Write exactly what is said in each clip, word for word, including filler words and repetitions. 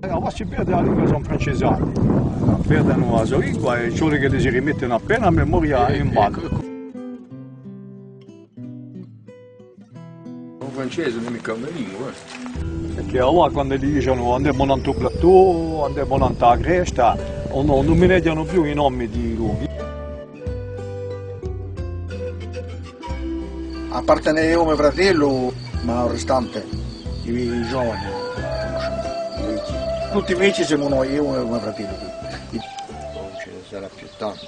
Avà si perde a lingua, sò francesati, perdenu a so lingua è ci vole ch'elli si rimettenu appena a memoria in ballu. U francese ùn hè micca una lingua, eh. Perchè avà quand'elli dicenu andemu nant'à u plateau, andemu nant'à a cresta, ùn, ùn minegghjanu più i nomi di i lochi. À parte eiu è u me fratellu, ma u restante, i, i giovani, i vechji. Tutti vechji simu noi, eiu è u me fratellu. Ùn ci ne sarà più tanti.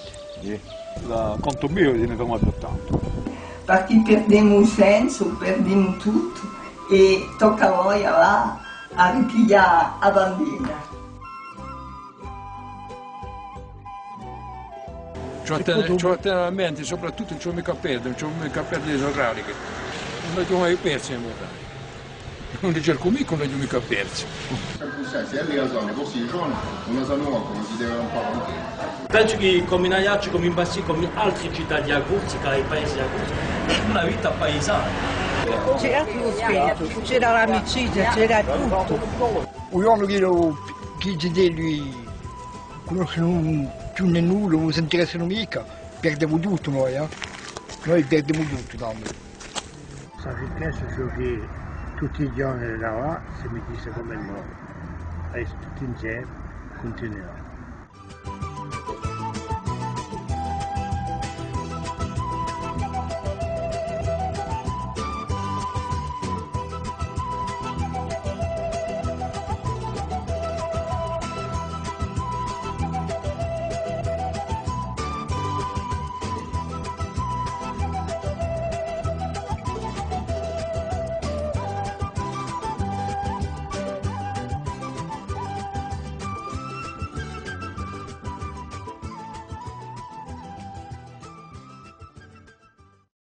Là, contu meiu, ùn ci ne sarà più tanti. Perchè perdemu u sensu, perdemu tuttu, è tocca à voi avà à ripiglià a bandera. Ci vole à tene, ci vole à tene à mente, soprattuttu ùn ci vole micca à perde, ùn ci vole micca à perde e so radiche. Ùn l'aghju mai perse e mo radiche. Ùn li cercu micca, ùn l'aghju micca perse. Forse i giovani ùn la sanu mancu, ùn si deve amparà ancu. Pensu chì cum'è in Aiacciu, cum'è in Bastia, cum'è in altre cità di a Corsica, i paesi di a Corsica, hè una vita paisana. C'era tuttu, c'era l'amicizia, c'era tuttu. U ghjornu chì, chì i zitelli ùn cunnoscenu più nulla, ùn s'interessanu micca, perdemu tuttu noi, eh. Noi perdemu tuttu, tandu. Sò cuntentu chì tutti i ghjorni di lavà si mettessi cum'è noi, è tutti inseme cuntinuà.